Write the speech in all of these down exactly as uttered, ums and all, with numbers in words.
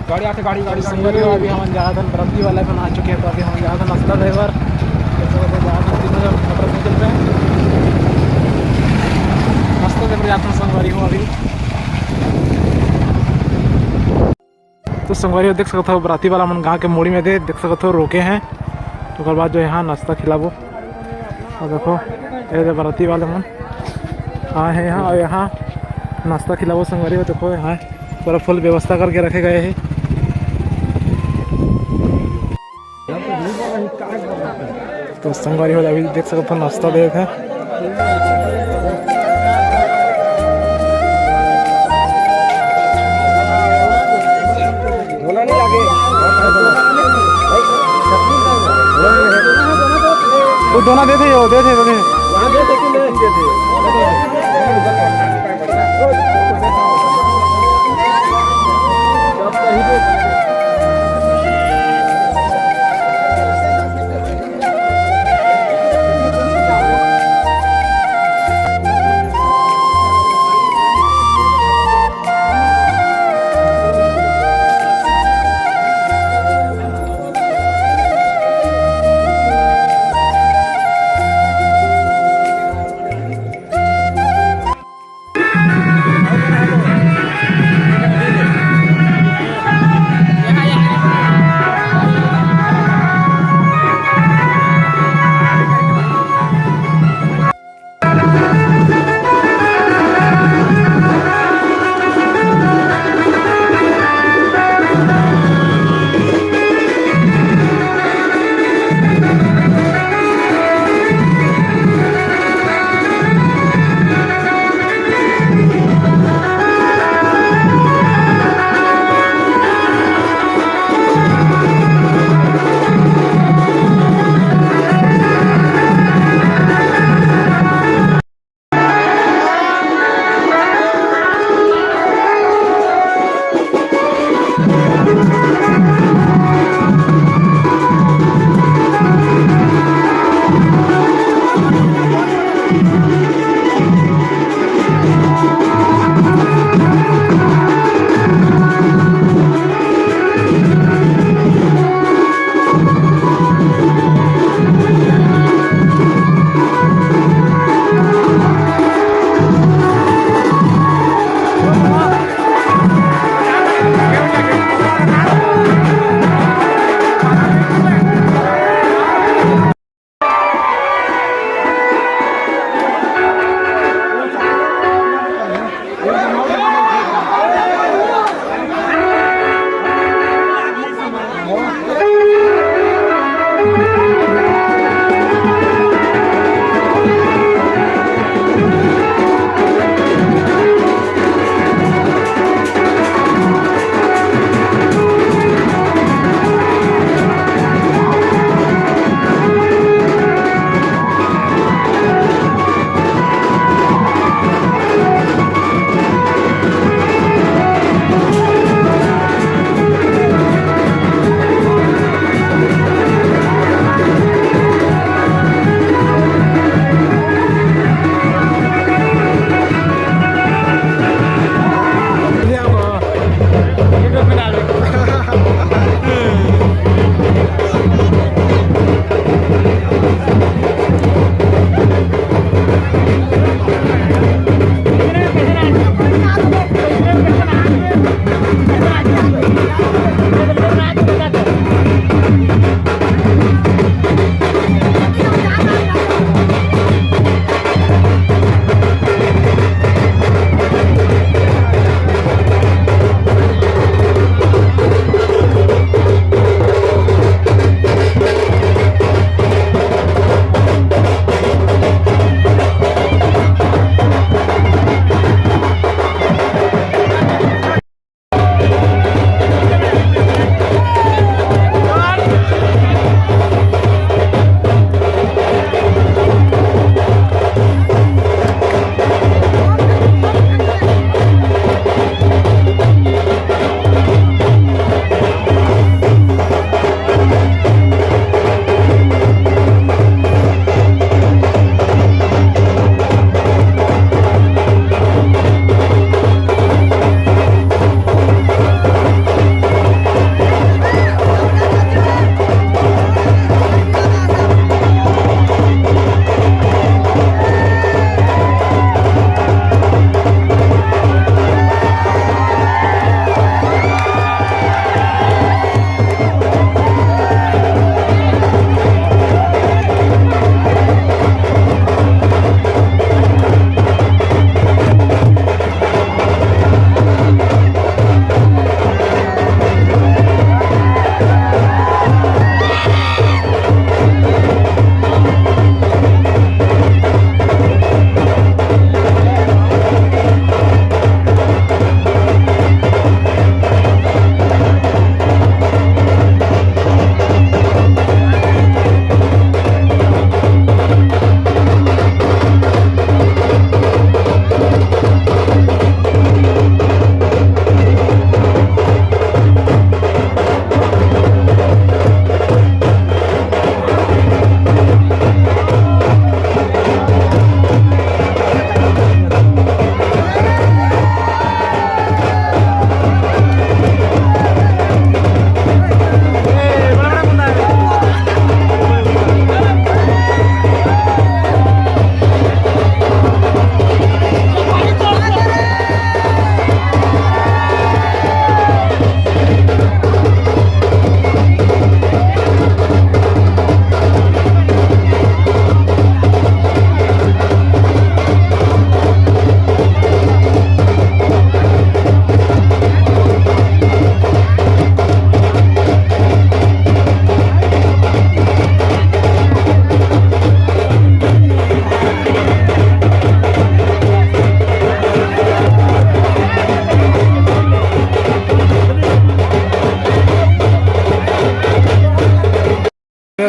गाड़ी आते, गाड़ी, गाड़ी, गाड़ी। संगवारी हो, अभी हमन जात हन बराती वाला मन आ चुके हैं, तो अभी हमन जात हन नाश्ता देबर। तो जात हन, तीनों जन मोटरसाइकिल पे नाश्ता देबर जात हन संगवारी हो अभी। तो संगवारी हो, देख सकत हो, बराती वाला मन गाँव के मुड़ी में दे, देख सकत हो, रोके हैं। तो ओकर बाद जो यहाँ नाश्ता खिलाबो। और देखो, ये दे बराती वाले मन आए हैं यहाँ, और यहाँ नाश्ता खिलाबो संगवारी हो। देखो, यहाँ पूरा फुल व्यवस्था करके रखे गए हैं। तो संगवारी हो, अभी देख सकत हो, नाश्ता देत हे। वो दोना देत हे, वो देत हे, देत हे।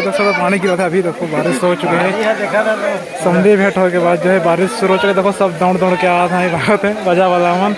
तो सब पानी गिरा था, अभी देखो बारिश हो चुके हैं। समधी भेंट होके बाद जो है बारिश शुरू हो चुकी है। देखो सब दौड़ दौड़ के आ रहे हैं, भागत है बजा वाला मन।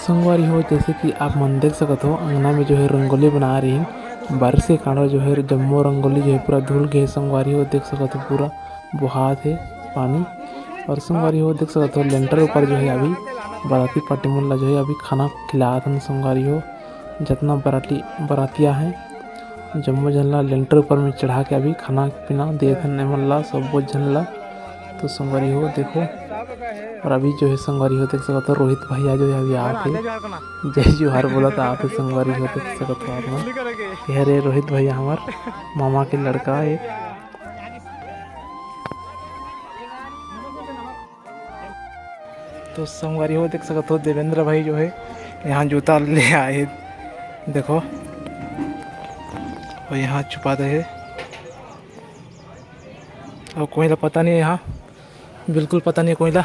संगवारी हो, जैसे कि आप मन देख सकत हो, अंगना में जो है रंगोली बना रही है। बारिश के कारण जो है जम्मो रंगोली जो है पूरा धुल गए संगवारी हो, देख सकत हो पूरा बोहात है पानी। और संगवारी हो, देख सकत हो लेंटर ऊपर जो है अभी बाराती पार्टी मन ला जो है अभी खाना खिलात हन संगवारी हो। जितना बराती बरातिया है जम्मो झन ला लेंटर ऊपर में चढ़ा के अभी खाना पीना देत हन एमन ला, सब्बो झन ला। तो संगवारी हो देखो, और अभी जो है संगवारी हो देख सकत हो रोहित भैया जो है अभी आके जय जोहार बोलत आत हे संगवारी हो देख सकत हो आप मन। ये हरे रोहित भैया हमार मामा के लड़का है। तो संगवारी हो देख सकत हो देवेंद्र भाई जो है यहाँ जूता ले आए हे, देखो, और यहाँ छुपा दे हे। और कोई ला पता नहीं है यहाँ, बिल्कुल पता नहीं है कोई ला।